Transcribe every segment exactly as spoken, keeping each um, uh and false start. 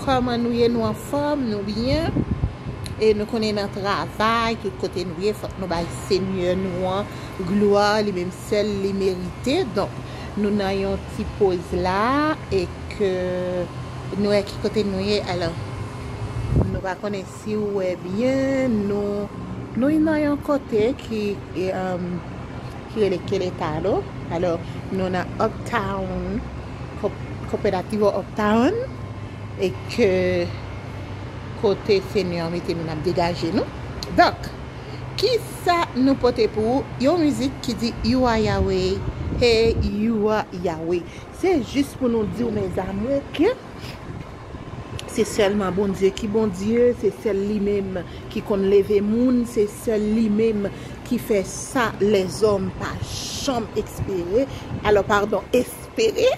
Kòman nou ye? Nou anfòm? Nou byen? E nou konnen nan travay, tout kote nou ye, fòk nou bay Senyè nou an glwa, li menm sèl li merite. Donk, nou nan yon ti poz la, e ke nou wè ki kote nou ye. Alò, nou pa konnen si w wè byen, nou, nou nan yon kote ki, e, um, ki rele Querétaro. Alò, nou nan Uptown, Cooperativo Uptown, e ke kote Senyè an mete nou, n ap degaje nou. Donk, kisa nou pote pou ou? Yon mizik ki di, You are Yahweh, hey, you are Yahweh. Se jis pou nou di w, mes amours, ke se sèlman Bondye ki Bondye, se sèl li menm ki konn leve moun, se sèl li menm ki fè sa lèzòm pa janm espere. Alò, padon, espere.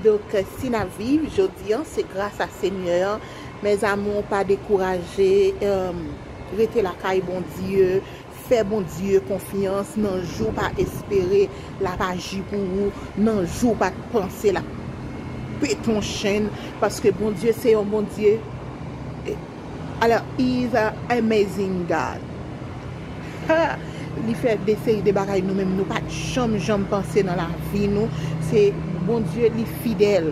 Donk, si n ap viv jodi an, se gras a Senyè an. Mes amours, pa dekouraje, um, rete lakay Bondye, fè Bondye konfyans, nan jou pa espere l ap aji pou ou, nan jou pa t panse l ap pete yon chenn, paske Bondye se yon Bondye, alò, he is an amazing God. Ha! Li fè de seri de bagay nou menm nou pa t janm, janm panse nan lavi nou. Se Bondye, li fidèl.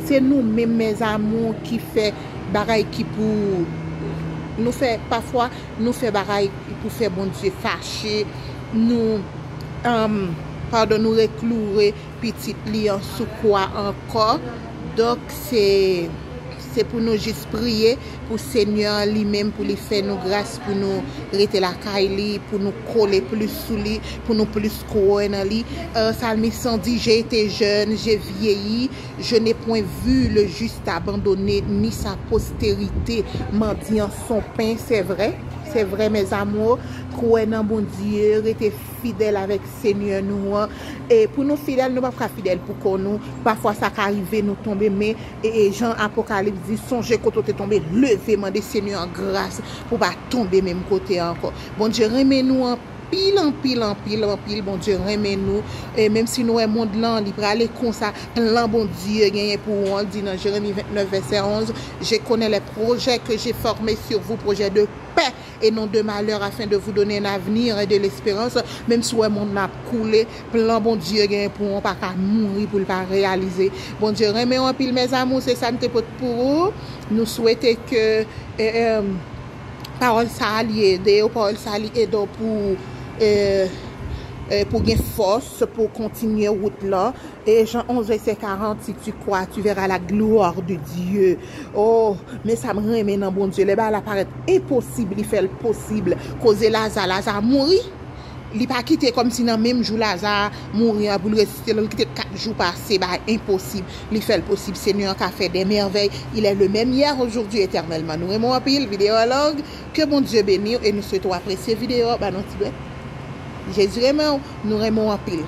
Se nou menm, mes amours, ki fè bagay ki pou nou fè, pafwa, nou fè bagay pou fè Bondye fache, nou, um, padon, nou rekloure pitit li an sou kwa ankò. Donk, se, se pou nou jis priye pou Senyè an li menm, pou li fè nou gras, pou nou rete lakay li, pou nou kole plis sou li, pou nou plis kwè nan li. Euh, salmis an di, J'ai été jeune, j'ai vieilli, je n'ai point vu le juste abandonné, ni sa postérité mendier son pain. Se vre, se vre, mes amours. Kwè nan Bondye, rete fidèl avèk Senyè nou an. E pou nou fidèl, nou p ap ka fidèl pou kò nou. Pafwa, sa ka rive nou tonbe, men, e, e, jan Apokalips di, sonje kote w te tonbe, leve, mande Senyè an gras pou w pa tonbe menm kote a ankò. Bondye renmen nou anpil, anpil, anpil, anpil. Bondye renmen nou. E menm si nou wè mond lan, li prale konsa, plan Bondye genyen pou ou an, di nan Jeremi vennèf, vèsè onz, Je connais les projets que j'ai formés sur vous, projets de paix et non de malheur, afin de vous donner un avenir et de l'espérance. Menm si w wè mond nan ap koule, plan Bondye genyen pou ou an pa ka mouri pou l pa reyalize. Bondye renmen w anpil, mes amours, se sa n te pote pou ou. Nou swete ke, e, e, pawòl sa a li ede w, pawòl sa a li ede w pou, e, e, pou gen fòs, pou kontinye wout lan. E Jan onz, vèsè karant, Si tu crois, tu verras la gloire de Dieu. Oh, men sa m renmen nan Bondye. Lè bagay la parèt enposib, li fè l posib. Koze Laza, Laza mouri. Li pa kite kòmsi nan menm jou Laza mouri an pou l resisite, li kite kat jou pase, bagay enposib. Li fè l posib. Senyè an ka fè des merveilles. Il est le même hier, aujourd'hui, éternellement. Nou renmen w anpil, videyo a long. Ke Bondye beni w e nou swete w apresye videyo a. Ba nou ti dwèt. Jezi renmen w, nou renmen w anpil.